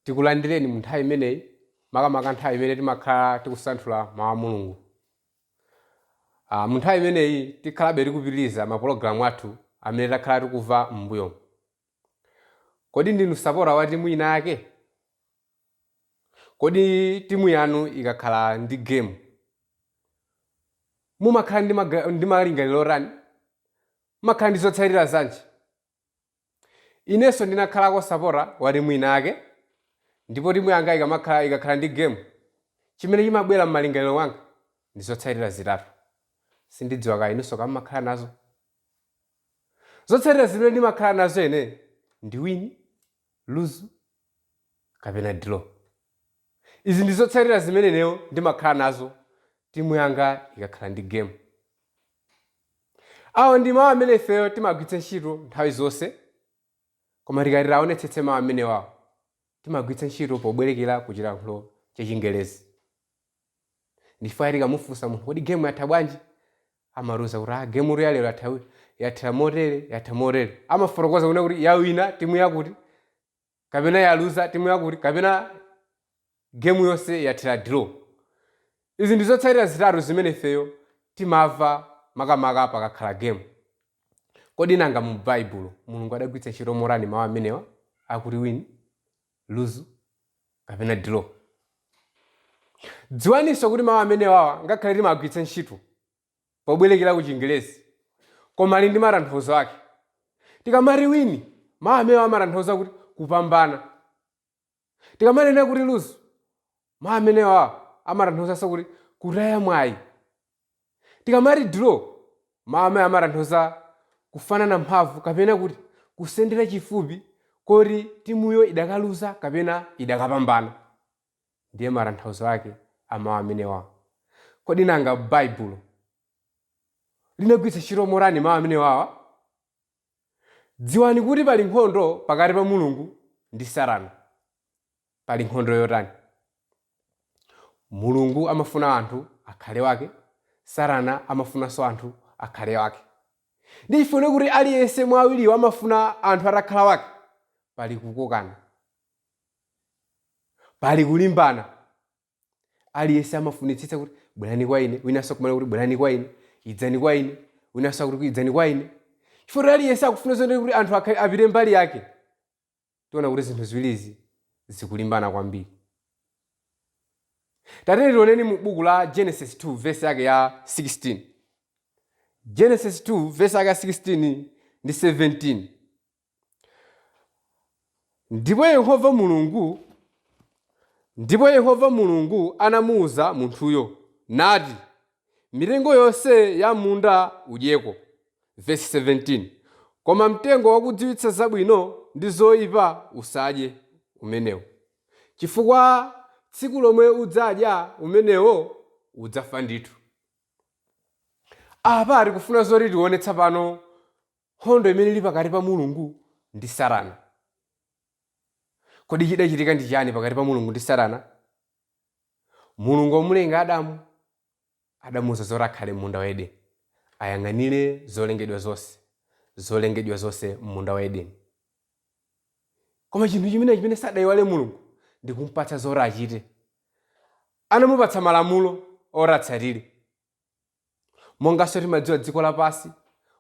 Tikulandireni mu nthawi imeneyi, makamaka nthawi imene timakhala tikusanthula Mawu a Mulungu. Mu nthawi imeneyi tikhalabe tikupitiriza mapologalamu athu amene takhala tikumva m'mbuyomu. Kodi ndinu sapota wa timu inayake? Kodi timu yanu ikakhala ndi gemu mumakhala ndi malingaliro otani? Mumakhala ndi zotsatira zanji? Inenso ndinakhalako sapota wa timu inayake ndipo timu yanga ikamakhala ikakhala ndi gemu chimene chimabwera m'malingaliro mwanga ndi zotsatira zitatu. Sindidziwa kaya inunso kaya mumakhala nazo. Zotsatira zimene ndimakhala nazo ine ndi win, lose kapena draw. Izi ndi zotsatira zimene ineyo ndimakhala nazo timu yanga ikakhala ndi game. Awa ndi mawu amene ifeyo timagwiritsa ntchito nthawi zonse, koma tikati tiwaonetsetse mawu amenewawo, timagwiritsa ntchito pobwerekera ku chilankhulo cha Chingelezi. Ndi chifukwa tikamufunsa munthu kodi game yatha bwanji, amatiuza kuti ah, game ya lero yatha yathera motere, yatha motere. Amafotokoza kunena kuti yawina timu yakuti kapena yaluza timu yakuti kapena game yonse yathera draw. Izi ndi zotsatira zitatu zimene ifeyo timamva makamaka pakakhala game. Kodi nanga mu Baibulo Mulungu adagwiritsa ntchito motani mawu amenewa akuti win, lose kapena draw? Dziwaninso kuti mawu amenewawa ngakhale timagwiritsa ntchito pobwerekera ku Chingelezi, koma ali ndi matanthauzo ake. Tikamati win, mawu amenewa amatanthauza kuti kupambana. Tikamanena kuti lose, mawu amenewa amatanthauzaso kuti kutaya mwayi. Tikamati draw, mawu amene amatanthauza kufanana mphamvu kapena kuti kusendera chifupi koti timuyo idakaluza kapena idakapambana. Ndiye matanthauzo ake a mawu amenewa. Kodi nanga Baibulo linagwiritsa ntchito motani mawu amenewawa? Dziwani kuti pali nkhondo pakati pa Mulungu ndi Satana. Pali nkhondo yotani? Mulungu amafuna anthu akhale wake, Satana amafunanso anthu akhale wake. Ndi chifukwa kuti aliyense mwa awiriwo amafuna anthu atakhala wake, pali kukokana, pali kulimbana. Aliyense amafunitsitsa kuti bwerani kwa ine, winanso kumanena kuti bwerani kwa ine, idzani kwa ine, winanso akuti idzani kwa ine. Chifukwa kuti aliyense akufuna zonena kuti anthu akhale apite mbali yake. Tiona kuti zinthu ziwirizi zikulimbana kwambiri. Tatiyeni tioneni mu buku la Genesis 2 verse yake ya 16. Genesis 2 verse yake ya 16 ndi 17. Ndipo Yehova Mulungu anamuuza munthuyo, nati, Mitengo yonse ya m'munda udyeko. Vesi 17, Koma mtengo wakudziwitsa zabwino ndi zoipa usadye umenewo, chifukwa tsiku lomwe udzadya umenewo udzafa ndithu. Apa tikufuna zoti tione tsopano nkhondo imene ili pakati pa Mulungu ndi Satana. Kodi chidachitika ndi chiyani pakati pa Mulungu ndi Satana? Mulungu pomulenga Adamu, adamuuza zoti akhale m'munda wa Edeni, ayang'anire zolengedwa zonse, zolengedwa zonse m'munda wa Edeni. Koma chinthu chimene chimene sadayiwale Mulungu ndi kumpatsa zoti achite. Anamupatsa malamulo oti atsatire. Monganso timadziwa dziko lapansi,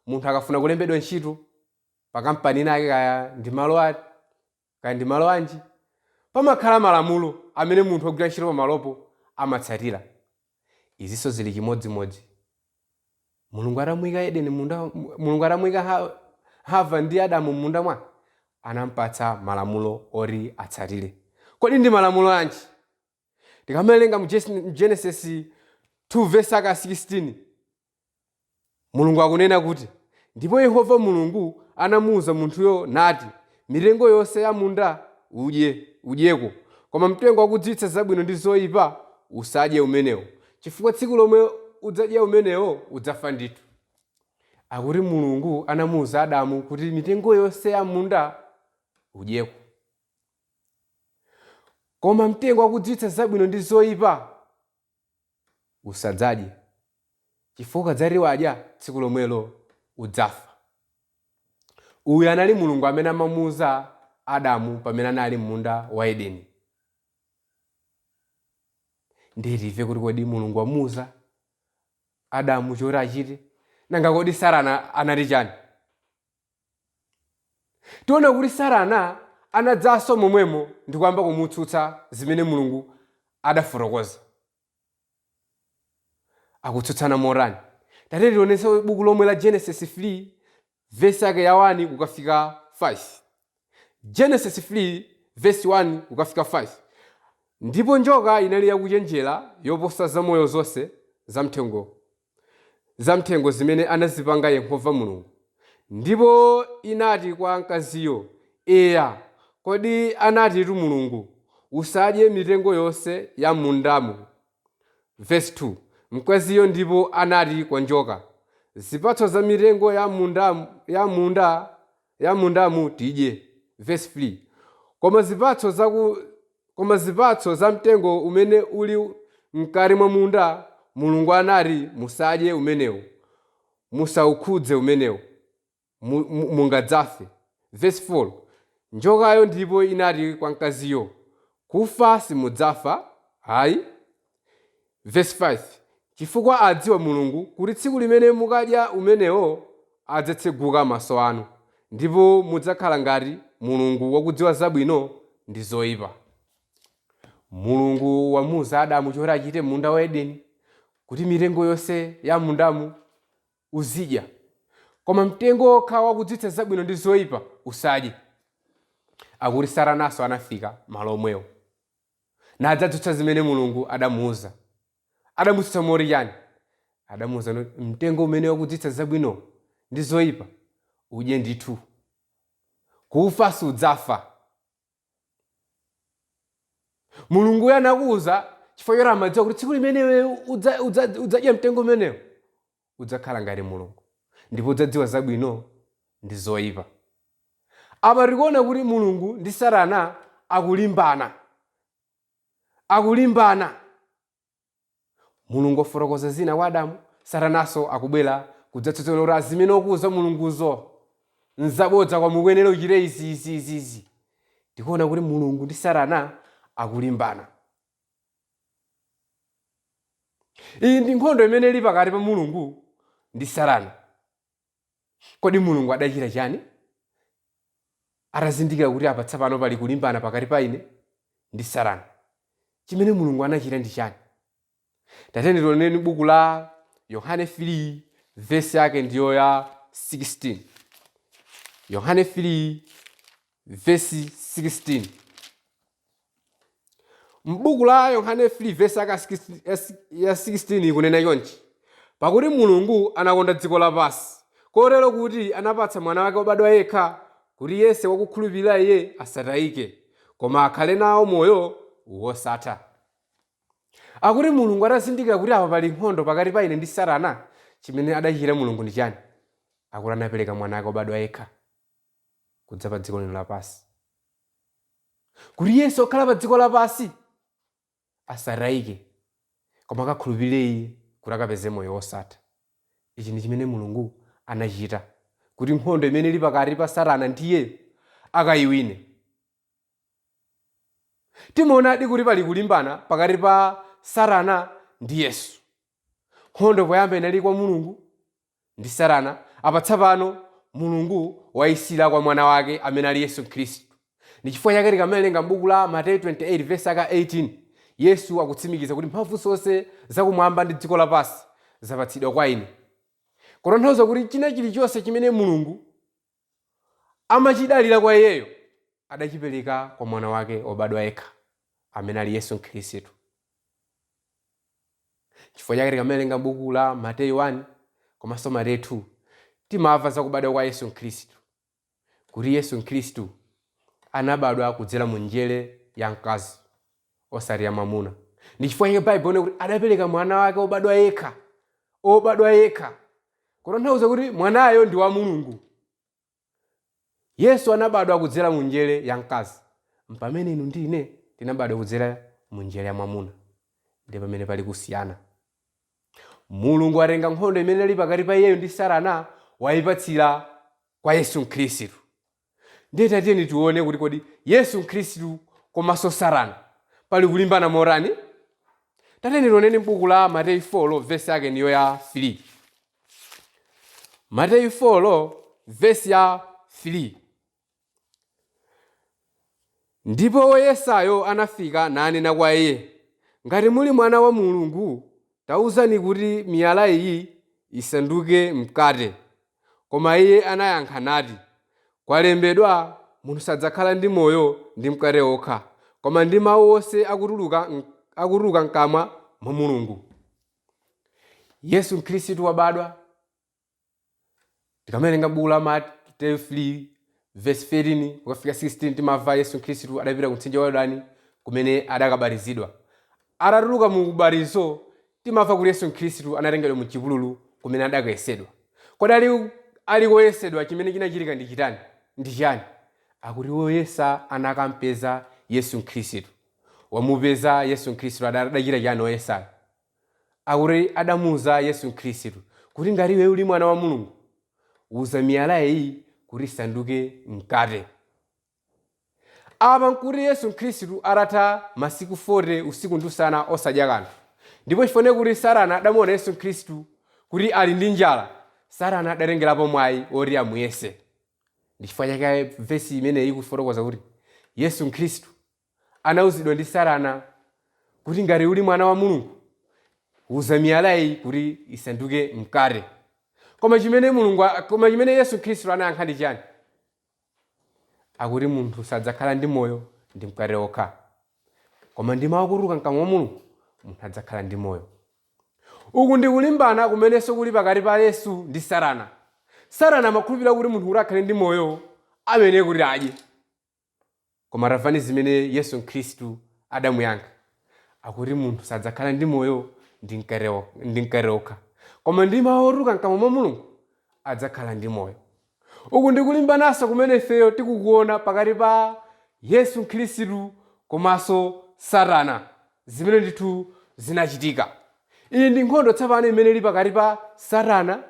munthu akafuna kulembedwa ntchito pa kampani inayake kaya ndi malo ati, kaya ndi malo anji, pamakhala malamulo amene munthu wogwira ntchito pamalopo amatsatira. Izinso zili chimodzimodzi. Mulungu atamuika Edeni munda, Mulungu atamuika Hava ndi Adamu m'munda mwake, anampatsa malamulo oti atsatire. Kodi ndi malamulo anji? Tikamawerenga mu Genesis 2 verse yake 16, Mulungu akunena kuti, Ndipo Yehova Mulungu anamuuza munthuyo nati, Mitengo yonse ya munda udye, udyeko, koma mtengo wakudziwitsa zabwino ndi zoipa usadye umenewo, chifukwa tsiku lomwe udzadya umenewo udzafa ndithu. Akuti Mulungu anamuuza Adamu kuti mitengo yonse ya munda udyeko, koma mtengo wakudziwitsa zabwino ndi zoipa usadzadye, chifukwa ukadzati wadya tsiku lomwelo udzafa. Uyu anali Mulungu amene amamuuza Adamu pamene anali m'munda wa Edeni. Ndiye timve kuti kodi Mulungu wamuuza Adamu choti achite, nanga kodi Satana anati chani? Tiona kuti Satana anadzanso momwemo ndi kuyamba kumutsutsa zimene Mulungu adafotokoza. Akutsutsana motani? Tatiyeni tionenso buku lomwe la Genesis 3 vesi yake ya 1 kukafika 5. Genesis 3 vesi 1 kukafika 5. Ndipo njoka inali yakuchenjera yoposa zamoyo zonse zamthengo zimene anazipanga Yehova Mulungu. Ndipo inati kwa mkaziyo, Eya, kodi anatitu Mulungu, Usadye mitengo yonse ya m'mundamu? Vesi 2, Mkaziyo ndipo anati kwa njoka, Zipatso za mitengo ya m'mundamu tidye. Vesi 3, Koma zipatso za mtengo umene uli mkati mwa munda, Mulungu anati, Musadye umenewo, musaukhudze umenewo, mungadzafe. Vesi 4, Njokayo ndipo inati kwa mkaziyo, Kufa simudzafa ayi. Vesi 5, Chifukwa adziwa Mulungu kuti tsiku limene mukadya umenewo adzatseguka maso anu, ndipo mudzakhala ngati Mulungu wakudziwa zabwino ndi zoipa. Mulungu wamuuza Adamu choti achite m'munda wa Edeni, kuti mitengo yonse ya m'mundamu uzidya, koma mtengo wokha wakudziwitsa zabwino ndi zoipa usadye. Akuti Satananso anafika malo omwewo nadzadzutsa zimene Mulungu adamuuza. Adamutsutsa moti chani? Adamuuza kuti mtengo umene wakudziwitsa zabwino ndi zoipa udye ndithu, kufa sudzafa. Mulunguyo anakuuza chifukwa choti amadziwa kuti tsiku limene iwe udzadya mtengo umenewo udzakhala ngati Mulungu ndipo udzadziwa zabwino ndi zoipa. Apa tikuona kuti Mulungu ndi Satana akulimbana. Akulimbana. Mulungu wafotokoza zina kwa Adamu, Satananso akubwera kudzatsutsa kuti zimene wakuuza Mulunguzo nzabodza, koma ukuyenera uchite izi, izi, izi, izi. Tikuona kuti Mulungu ndi Satana akulimbana. Iyi ndi nkhondo imene ili pakati pa Mulungu ndi Satana. Kodi Mulungu adachita chani atazindikira kuti apa tsapano pali kulimbana pakati pa ine ndi Satana? Chimene Mulungu anachita ndi chani? Tatiyeni tioneni buku la Yohane 3 vesi yake ndiyo ya 16. Yohane 3 vesi 16. M'buku la Yohane 3 vesi yake ya 16 ikunena chonchi: Pakuti Mulungu anakonda dziko lapansi, kotero kuti anapatsa Mwana wake wobadwa yekha, kuti yense wakukhulupirira Iye asatayike, koma akhale nawo moyo wosatha. Akuti Mulungu atazindikira kuti apa pali nkhondo pakati pa ine ndi Satana, chimene adachita Mulungu ndi chani? Akuti anapereka Mwana wake wobadwa yekha kudza pa dziko lino lapansi, kuti yense okhala pa dziko lapansi asatayike, koma akakhulupirire Iye kuti akapeze moyo wosatha. Ichi ndi chimene Mulungu anachita kuti nkhondo imene ili pakati pa Satana ndi iyeyo akayiwine. Timaonadi kuti pali kulimbana pakati pa Satana ndi Yesu. Nkhondo poyamba inali kwa Mulungu ndi Satana, apa tsapano Mulungu wayisira kwa Mwana wake amene ali Yesu Khristu. Ndi chifukwa chake tikamawerenga m'buku la Mateyu 28 vesi yake 18, Yesu akutsimikiza kuti mphamvu zonse zakumwamba ndi dziko lapansi zapatsidwa kwa ine. Kutanthauza kuti china chilichonse chimene Mulungu amachidalira kwa iyeyo adachipereka kwa Mwana wake wobadwa yekha amene ali Yesu Khristu. Chifukwa chake tikamawerenga buku la Mateyu 1 komanso Mateyu 2 timamva za kubadwa kwa Yesu Khristu, kuti Yesu Khristu anabadwa kudzera mu njere ya mkazi osati ya mwamuna. Ndi chifukwa chake Baibulo inena kuti adapereka mwana wake wobadwa yekha, obadwa yekha, kutanthauza kuti mwanayo ndi wa Mulungu. Yesu anabadwa kudzera mu njere ya mkazi, mpamene inu ndi ine tinabadwa kudzera mu njere ya mwamuna. Ndi pamene pali kusiyana. Mulungu atenga nkhondo imene inali pakati pa iyeyo ndi Satana wayipatsira kwa Yesu Khristu. Ndiye tatiyeni tione kuti kodi Yesu Khristu komanso Satana pali kulimbana motani? Tatiyeni tioneni m'buku la Mateyu 4 vesi yake ndiyo ya 3. Mateyu 4 vesi ya 3. Ndipo woyesayo anafika nanena kwa iye, Ngati muli mwana wa Mulungu, tauzani kuti miyala iyi isanduke mkate. Koma iye anayankha nati, Kwalembedwa, Munthu sadzakhala ndi moyo ndi mkate wokha, koma ndi mawu onse akutuluka mkamwa mwa Mulungu. Yesu Khristu wabadwa. Tikamawerenga buku la Mateyu 3 verse 13 kukafika 16, timamva Yesu Khristu adapita ku mtsinje wa Yordani kumene adakabatizidwa. Atatuluka mu ubatizo, timamva kuti Yesu Khristu anatengedwa mu chipululu kumene adakayesedwa. Kodi ali koyesedwa chimene chinachitika ndi chitani? Ndi chiyani? Akuti woyesa anakampeza Yesu Khristu. Wamupeza Yesu Khristu, adachita chiyani woyesayo? Akuti adamuuza Yesu Khristu kuti ngati iwe uli mwana wa Mulungu, uza miyala iyi kuti isanduke mkate. Apa nkuti Yesu Khristu atatha masiku 40 usiku ndi usana osadya kanthu. Ndipo chifukwa kuti Satana adamuona Yesu Khristu kuti ali ndi njala, Satana adatengerapo mwayi woti amuyese. Ndi chifukwa chake vesi imeneyi ikufotokoza kuti Yesu Khristu anauzidwa ndi Satana kuti ngati uli mwana wa Mulungu, uza miyala iyi kuti isanduke mkate. Koma chimene Yesu Khristu anayankha ndi chiyani? Akuti munthu sadzakhala ndi moyo ndi mkate wokha, koma ndi mawu akutuluka mkamwa mwa Mulungu munthu adzakhala ndi moyo. Uku ndi kulimbana kumenenso kuli pakati pa Yesu ndi Satana. Satana amakhulupirira kuti munthu kuti akhale ndi moyo amene kuti adye. Koma tamvani zimene Yesu Khristu adamuyankha. Akuti munthu sadzakhala ndi moyo ndi mkate wokha, koma ndi mawu otuluka mkamwa mwa Mulungu adzakhala ndi moyo. Uku ndi kulimbananso kumene ifeyo tikukuona pakati pa Yesu Khristu komanso Satana, zimene ndithu zinachitika. Iyi ndi nkhondo tsopano imene ili pakati pa Satana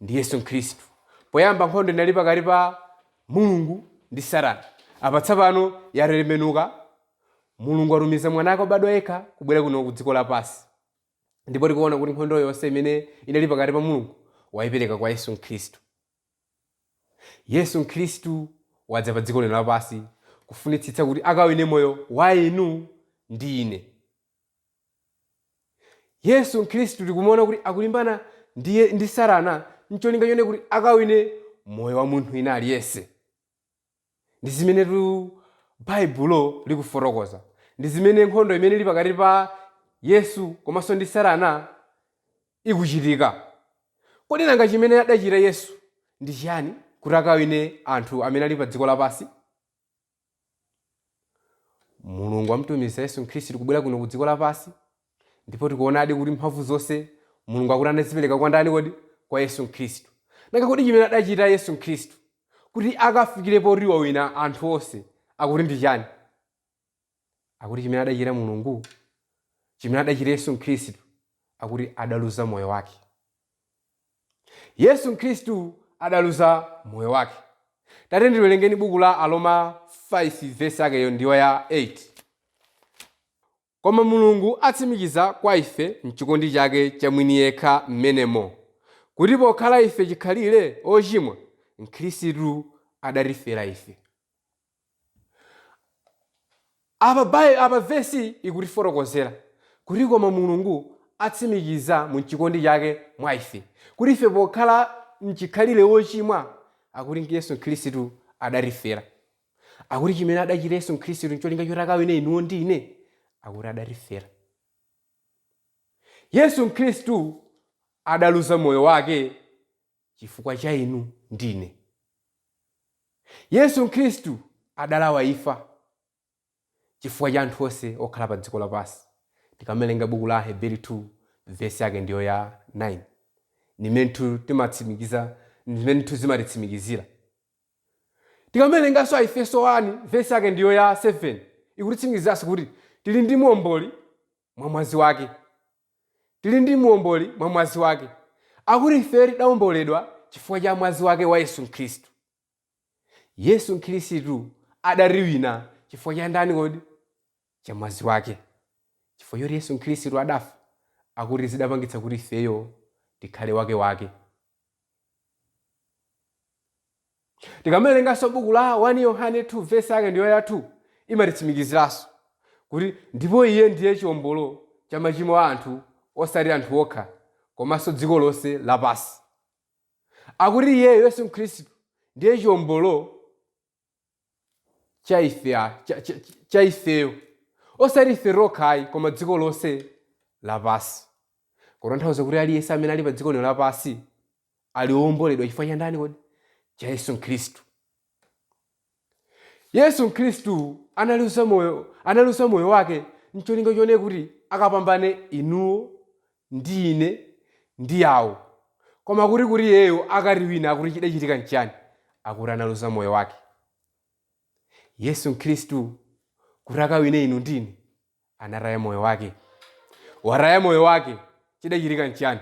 ndi Yesu Khristu. Poyamba nkhondo inali pakati pa Mulungu ndi Satana. Apa tsopano yatembenuka. Mulungu atumiza mwana wake wobadwa yekha kubwera kuno ku dziko lapansi. Ndipo tikuona kuti nkhondo yonse imene inali pakati pa Mulungu wayipereka kwa Yesu Khristu. Yesu Khristu wadza pa dziko lino lapansi kufunitsitsa kuti akawine moyo wa inu ndi ine. Yesu Khristu tikumuona kuti akulimbana ndi Satana ncholinga chone kuti akawine moyo wa munthu wina aliyense. Ndi zimenetu Baibulo likufotokoza. Ndi zimene nkhondo imene ili pakati pa Yesu komanso ndi Satana ikuchitika. Kodi nanga chimene adachita Yesu ndi chiyani kuti akawine anthu amene ali pa dziko lapansi? Mulungu amutumiza Yesu Khristu kubwera kuno ku dziko lapansi, ndipo tikuonadi kuti mphamvu zonse Mulungu akuti anazipereka kwa ndani kodi? Kwa Yesu Khristu. Nanga kodi chimene adachita Yesu Khristu kuti akafikire poti wawina anthu onse akuti ndi chani? Akuti chimene adachita Mulungu, chimene adachita Yesu Khristu, akuti adaluza moyo wake. Yesu Khristu adaluza moyo wake. Tatiyeni tiwerengeni buku la Aroma 5 vesi yakeyo ndiyo ya 8. Koma Mulungu atsimikiza kwa ife m'chikondi chake cha mwini yekha m'menemo, kuti pokhala ife chikhalire ochimwa, Khristu adatifera ife. Apa vesi ikutifotokozera kuti koma Mulungu atsimikiza mu chikondi chake mwa ife, kuti ife pokhala mchikhalire wochimwa, akuti Yesu Khristu adatifera. Akuti chimene adachita Yesu Khristu ncholinga choti akawine inuwo ndi ine, akuti adatifera. Yesu Khristu adaluza moyo wake chifukwa cha inu ndi ine. Yesu Khristu adalawa imfa chifukwa cha anthu onse okhala pa dziko lapansi. Tikamawerenga buku la Aheberi 2 vesi yake ndiyo ya 9, nimene timatsimikiza, nimene zimatitsimikizira. Tikamawerenganso Aefeso 1 vesi yake ndiyo ya 7, ikutitsimikizanso kuti tili ndi muomboli mwa mwazi wake. Tili ndi muomboli mwa mwazi wake. Akuti ife tidawomboledwa chifukwa cha mwazi wake wa Yesu Khristu. Yesu Khristu adatiwina chifukwa cha ndani kodi? Cha mwazi wake. Chifukwa choti Yesu Khristu adafa, akuti zidapangitsa kuti ifeyo tikhale wake wake. Tikamawerenganso buku la 1 Yohane 2 vesi yake ndiyo ya 2, imatitsimikiziranso kuti ndipo iye ndiye chiombolo cha machimo a anthu, osati anthu okha, komanso dziko lonse lapansi. Akuti iyeyo Yesu Khristu ndiye chiombolo cha ife cha, cha, cha ifeyo, osati ife tokha ayi, koma dziko lonse lapansi. Kutanthauza kuti aliyense amene ali pa dziko lino lapansi ali wowomboledwa chifukwa cha ndani kodi? Cha Yesu Khristu. Yesu Khristu analuza moyo wake ncholinga chone kuti akapambane inuwo ndi ine ndi awo. Koma kuti iyeyo akatiwina, akuti chidachitika nchani? Akuti analuza moyo wake. Yesu Khristu kuti akawine inu ndi ine, anataya moyo wake. Wataya moyo wake, chidachitika nchani?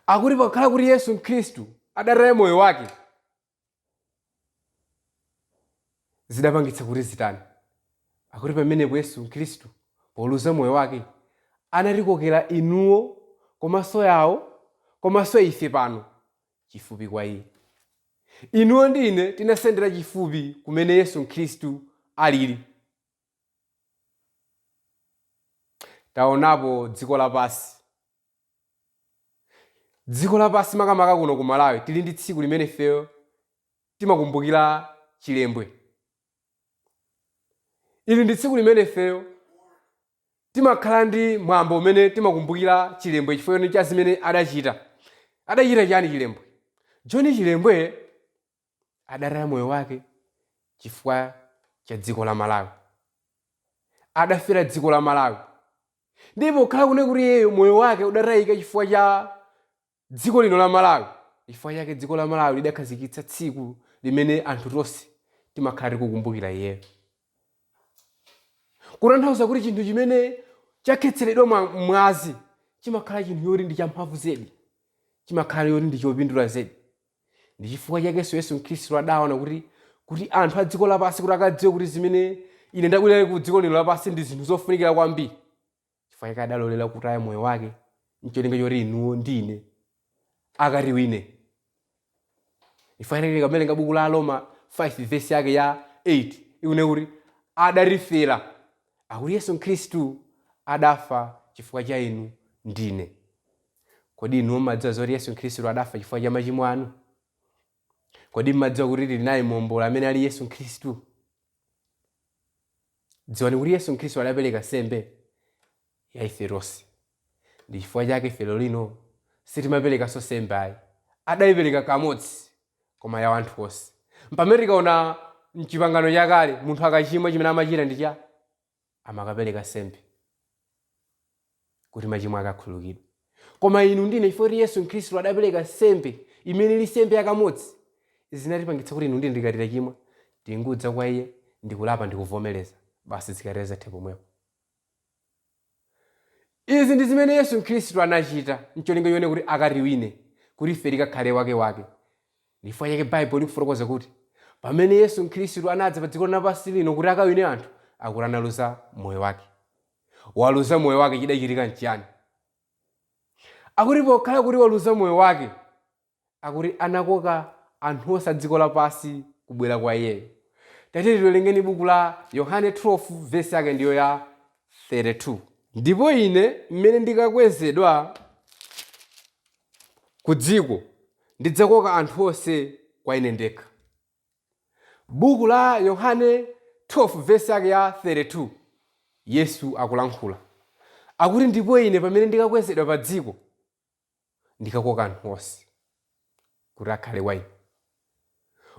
Akuti pakhala kuti Yesu Khristu adataya moyo wake, zidapangitsa kuti zitani? Akuti pamenepo Yesu Khristu poluza moyo wake anatikokera inuwo komanso yawo komanso ife pano chifupi kwa iye. Inuwo ndi ine tinasendera chifupi kumene Yesu Khristu alili. Taonapo dziko lapansi. Dziko lapansi, makamaka kuno ku Malawi, tili ndi tsiku limene ifeyo timakumbukira Chilembwe. Ili ndi tsiku limene ifeyo timakhala ndi mwambo umene timakumbukira Chilembwe chifukwa cha zimene adachita. Adachita chani Chilembwe? John Chilembwe adataya moyo wake chifukwa cha dziko la Malawi. Adafera dziko la Malawi. Ndipo kukhala kune kuti iyeyo moyo wake udatayika chifukwa cha dziko lino la Malawi, chifukwa chake dziko la Malawi lidakhazikitsa tsiku limene anthu tonse timakhala tikukumbukira iyeyo. Kutanthauza kuti chinthu chimene chakhetseredwa mwazi chimakhala chinthu choti ndi champhamvu zedi, chimakhala choti ndi chopindula zedi. Ndi chifukwa chakenso Yesu Khristu adaona kuti anthu a dziko lapansi kuti akadziwe kuti zimene ine ndabwera ku dziko lino lapansi ndi zinthu zofunikira kwambiri. Chifukwa chake adalolera kutaya moyo wake ncholinga choti inuwo ndi ine akatiwine. Chifukwa chake tikawerenga buku la Aroma 5 vesi yake ya 8, ikunena kuti adatifera. Akuti Yesu Khristu adafa chifukwa cha inu ndi ine. Kodi inuwo mmadziwa zoti Yesu Khristu adafa chifukwa cha machimo anu? Kodi mmadziwa kuti tili naye Muomboli amene ali Yesu Khristu? Dziwani kuti Yesu Khristu adapereka nsembe ya ife tonse. Ndi chifukwa chake ife lero lino sitimaperekanso nsembe ayi. Adayipereka kamodzi koma ya anthu onse. Mpamene tikaona mchipangano chakale, munthu akachimwa chimene amachita ndi cha amakapereka nsembe kuti machimo ake akhululukidwe. Koma inu ndi ine, chifukwa kuti Yesu Khristu adapereka nsembe imene ili nsembe yakamodzi, zinatipangitsa kuti inu ndi ine tikati tachimwa, tingudza kwa iye ndikulapa ndikuvomereza, basi, zikatero zatha pomwepo. Izi ndi zimene Yesu Khristu anachita ncholinga chone kuti akatiwine, kuti ife tikakhale wake wake. Ndi chifukwa chake Baibulo likufotokoza kuti pamene Yesu Khristu anadza pa dziko lapansi lino kuti akawine anthu, akuti analuza moyo wake. Waluza moyo wake, chidachitika nchiyani? Akuti pokhala kuti waluza moyo wake, akuti anakoka anthu onse a dziko lapansi kubwera kwa iyeyo. Tatiyeni tiwerengeni buku la Yohane 12 vesi yake ndiyo ya 32. Ndipo ine mmene ndikakwezedwa ku dziko, ndidzakoka anthu onse kwa ine ndekha. Buku la Yohane 12 vesi yake ya 32, Yesu akulankhula akuti, ndipo ine pamene ndikakwezedwa pa dziko, ndikakoka anthu onse kuti akhale kwa ine.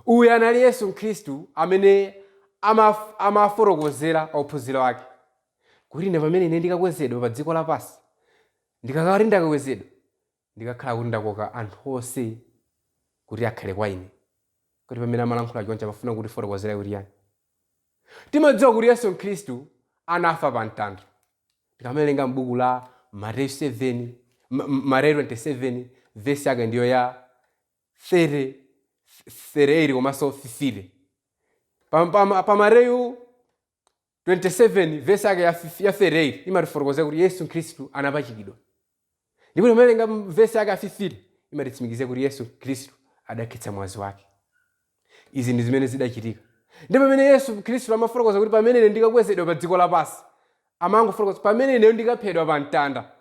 Uyu anali Yesu Khristu amene amafotokozera ophunzira ake kuti ine pamene ine ndikakwezedwa pa dziko lapansi, ndikakhala kuti ndakakwezedwa, ndikakhala kuti ndakoka anthu onse kuti akhale kwa ine. Kuti pamene amalankhula choncho amafuna kutifotokozera kuti yani? Timadziwa kuti Yesu Khristu anafa pa mtanda. Tikamawerenga m'buku la Mateyu 7, Mateyu 27 vesi yake ndiyo ya 30, 38 komanso 50. Pa Mateyu 27 vesi yake ya 38 imatifotokozera kuti Yesu Khristu anapachikidwa. Ndipo tikamawerenga vesi yake ya 50 imatitsimikizira kuti Yesu Khristu adakhetsa mwazi wake. Izi ndi zimene zidachitika. Ndi pamene Yesu Khristu amafotokoza kuti pamene ine ndikakwezedwa pa dziko lapansi, amangofotokoza pamene ineyo ndikaphedwa pa mtanda.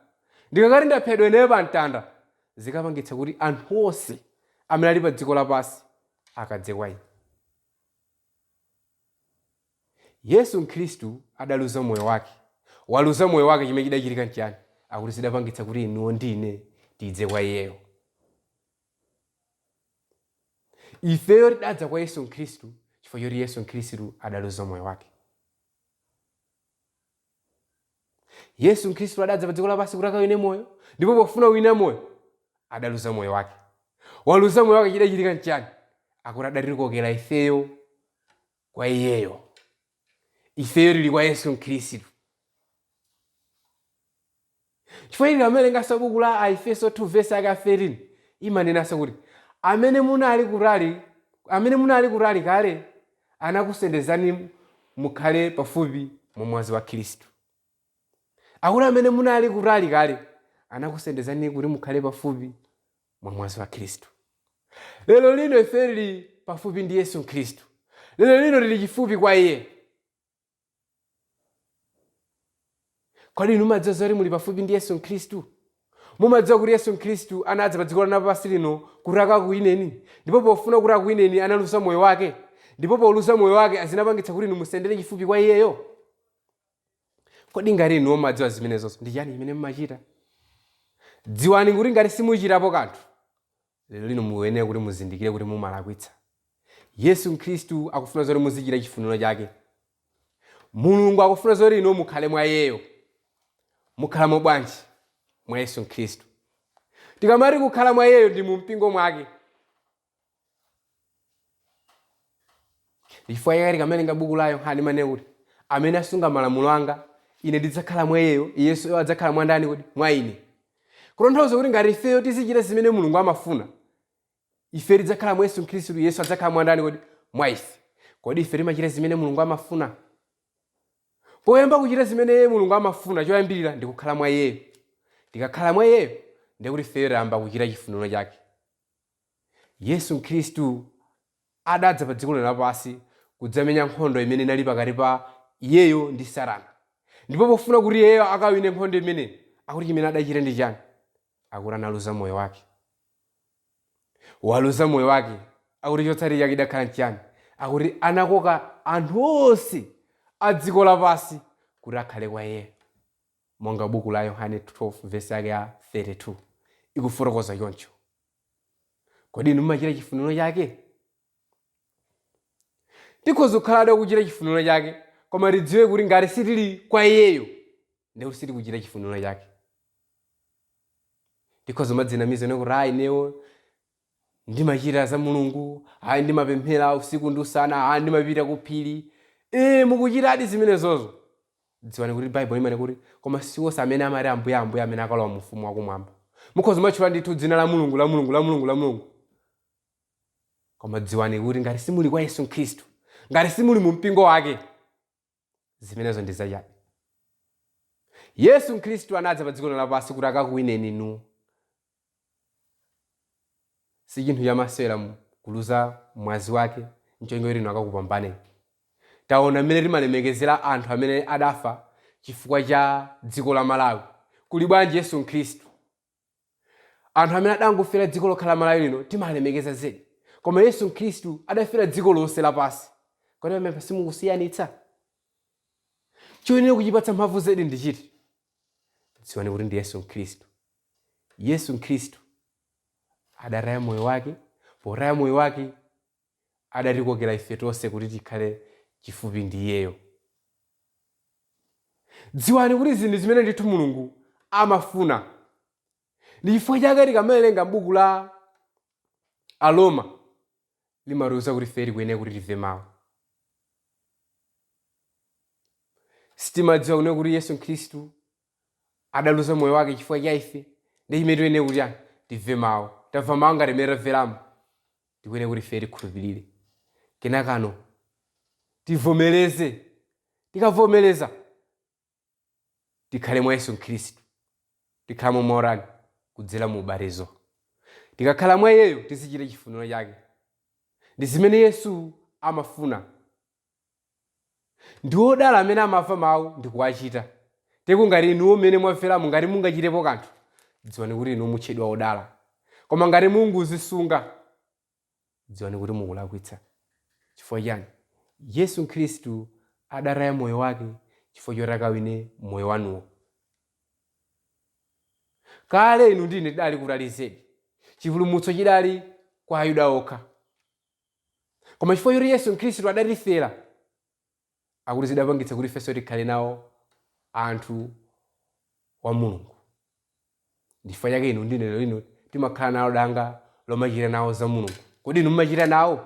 Ndikakati ndaphedwa ineyo pa mtanda, zikapangitsa kuti anthu onse amene ali pa dziko lapansi akadze kwa ine. Yesu Khristu adaluza moyo wake. Waluza moyo wake chimene chidachitika nchiyani? Akuti zidapangitsa kuti inuwo ndi ine tidze kwa iyeyo. Ifeyo tidadza kwa Yesu Khristu chifukwa choti Yesu Khristu adaluza moyo wake. Yesu Khristu adadza pa dziko lapansi kuti akawine moyo, ndipo pofuna kuwina moyo adaluza moyo wake. Waluza moyo wake chidachitika nchiyani? Akuti adatikokera ifeyo kwa iyeyo. Ifeyo tili kwa Yesu Khristu. Chifukwa tikamawerenganso buku la Aefeso 2 vesi yake ya 13 imanenanso kuti amene munali kutali amene munali kutali kale anakusendezani mukhale pafupi mwa mwazi wa Khristu. Akuti amene munali kutali kale anakusendezani kuti mukhale pafupi mwa mwazi wa Khristu. Lero lino ife tili pafupi ndi Yesu Khristu. Lero lino tili chifupi kwa Iye. Kodi inu mumadziwa zoti muli pafupi ndi Yesu Khristu? Mumadziwa kuti Yesu Khristu anadza pa dziko lapansi lino kuti akakuwineni, ndipo pofuna kuti akuwineni analuza moyo wake, ndipo poluza moyo wake zinapangitsa kuti inu musendere chifupi kwa iyeyo? Kodi ngati inuwo mumadziwa zimenezozo, ndi chiyani chimene mumachita? Dziwani kuti ngati simuchitapo kanthu, lero lino muyenera kuti muzindikire kuti mumalakwitsa. Yesu Khristu akufuna zoti muzichita chifuniro chake. Mulungu akufuna zoti inuwo mukhale mwa iyeyo. Mukhalamo bwanji? Mwa Yesu Khristu. Tikamati kukhala mwa iyeyo ndi mu mpingo mwake. Chifukwa chake tikamawerenga buku la Yohane imanena kuti amene asunga malamulo anga ine ndidzakhala mwa iyeyo, iyenso adzakhala mwa ndani kodi? Mwa ine. Kutanthauza kuti ngati ifeyo tizichita zimene Mulungu amafuna, ife tidzakhala mwa Yesu Khristu, Yesu adzakhala mwa ndani kodi? Mwa ife. Kodi ife timachita zimene Mulungu amafuna? Poyamba kuchita zimene Mulungu amafuna, choyambirira ndi kukhala mwa iyeyo. Tikakhala mwa iyeyo, ndiye kuti ifeyo tayamba kuchita chifuniro chake. Yesu Khristu adadza pa dziko lino lapansi kudzamenya nkhondo imene inali pakati pa iyeyo ndi Satana. Ndipo pofuna kuti iyeyo akawine nkhondo imeneyi, akuti chimene adachita ndi chani? Akuti analuza moyo wake. Waluza moyo wake, akuti chotsatira chake chidakhala nchiyani? Akuti anakoka anthu onse a dziko lapansi kuti akhale kwa iyeyo. Monga buku la Yohane 12 vesi yake ya 32 ikufotokoza choncho. Kodi inu mumachita chifuniro chake? Tikhoza kukhaladi akuchita chifuniro chake, koma tidziwe kuti ngati sitili kwa iyeyo, ndiye kuti sitikuchita chifuniro chake. Tikhoza kumadzinamiza kuti ayi ineyo ndimachita za Mulungu, ayi ndimapemphera usiku ndi usana, ayi ndimapita ku phiri. Ee, mukuchitadi zimenezozo. Dziwani kuti Baibulo limanena kuti, Koma si onse amene amati, Ambuye, Ambuye, amene akalowa mu Ufumu wa Kumwamba. Mukhoza kumatchula ndithu dzina la Mulungu, la Mulungu, la Mulungu, la Mulungu. Koma dziwani kuti ngati simuli kwa Yesu Khristu, ngati simuli mu mpingo wake, zimenezo ndi zachabe. Yesu Khristu anadza pa dziko lino lapansi kuti akakuwineni inu. Si chinthu chamasewera kuluza mwazi wake ncholinga choti inu akakupambaneni. Taona mmene timalemekezera anthu amene adafa chifukwa cha dziko la Malawi. Kuli bwanji Yesu Mkhristu? Anthu amene adangofera dziko lokha la Malawi lino timalemekeza zedi. Koma Yesu Mkhristu adafera dziko lonse lapansi. Kodi pamenepa simukusiyanitsa? Choyenera kuchipatsa mphamvu zedi ndi chiti? Dziwani kuti ndi Yesu Mkhristu. Yesu Khristu adataya moyo wake, potaya moyo wake adatikokera ife tonse kuti tikhale chifupi ndi iyeyo. Dziwani kuti izi ndi zimene ndithu Mulungu amafuna. Ndi chifukwa chake tikamawerenga m'buku la Aroma limatiuza kuti ife tikuyenera kuti timve mawu. Sitimadziwa kunena kuti Yesu Khristu adaluza moyo wake chifukwa cha ife ndi chimene tiyenera kuti chani timve mawu tamva mawu ngati mmene tamveramo tikuyenera kuti ife tikhulupirire kenakano tivomereze. Tikavomereza tikhale mwa Yesu Khristu, tikhalamo motani? Kudzera mu ubatizo. Tikakhala mwa iyeyo tizichita chifuniro chake. Ndi zimene Yesu amafuna. Ndi odala amene amamva mawu ndi kuwachita. Teko ngati inuwo mmene mwamveramo ngati mungachitepo kanthu, dziwani kuti inu mutchedwa odala. Koma ngati mungozisunga, dziwani kuti mukulakwitsa. Chifukwa chani? Yesu Khristu adataya moyo wake chifukwa choti akawine moyo wanuwo. Kale inu ndi ine tidali kutali zedi. Chipulumutso chidali kwa Ayuda okha. Koma chifukwa choti Yesu Khristu adatifera, akuti zidapangitsa kuti ifenso tikhale nawo anthu wa Mulungu. Ndi chifukwa chake inu ndi ine lero lino timakhala nalo danga lomachita nawo za Mulungu. Kodi inu mumachita nawo?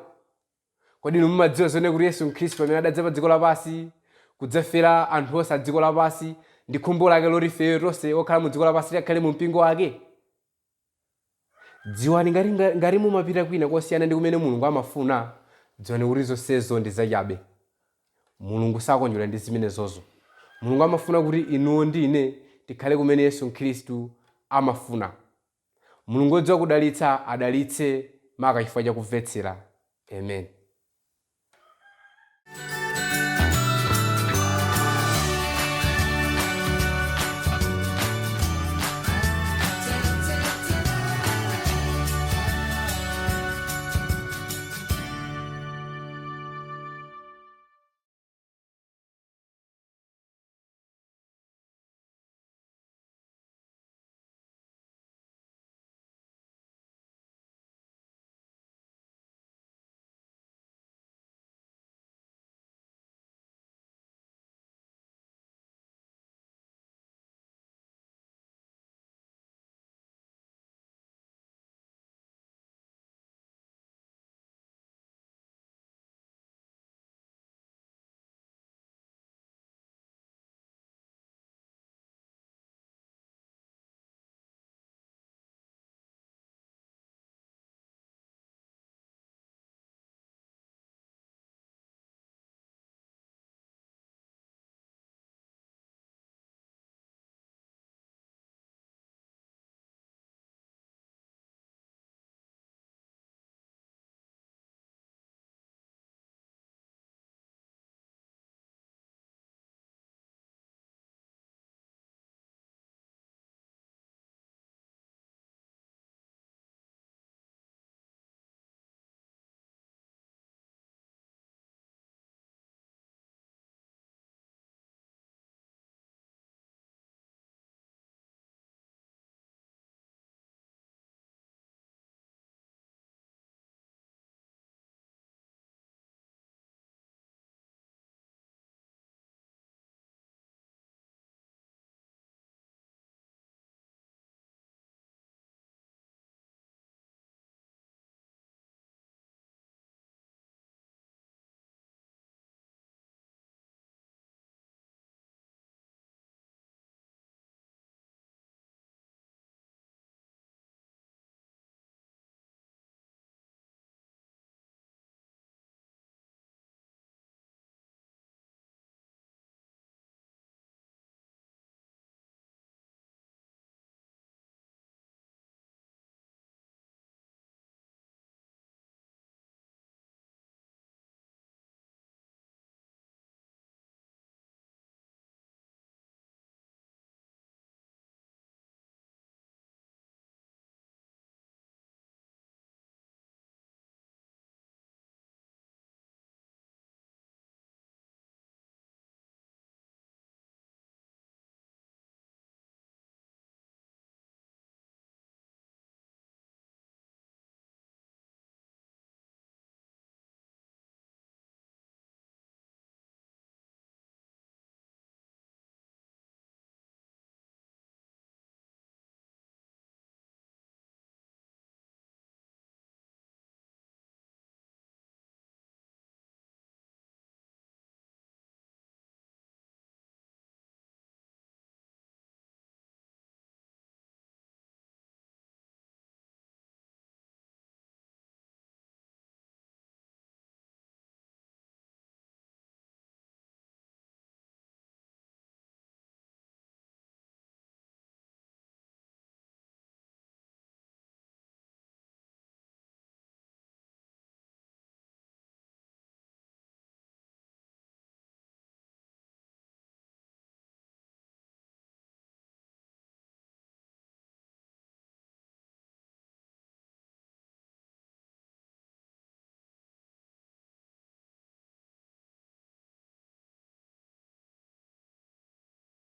Kodi inu mumadziwa zonena kuti Yesu Khristu pamene adadza pa dziko lapansi kudzafera anthu onse a dziko lapansi ndi khumbo lake loti ifeyo tonse okhala mu dziko lapansi tikakhale mu mpingo wake? Dziwani ngati, ngati mumapita kwina kosiyana ndi kumene Mulungu amafuna, dziwani kuti zonsezo ndi zachabe. Mulungu sakondwera ndi zimenezozo. Mulungu amafuna kuti inuwo ndi ine tikhale kumene Yesu Khristu amafuna. Mulungu odziwa kudalitsa adalitse maka chifukwa cha kumvetsera. Amen.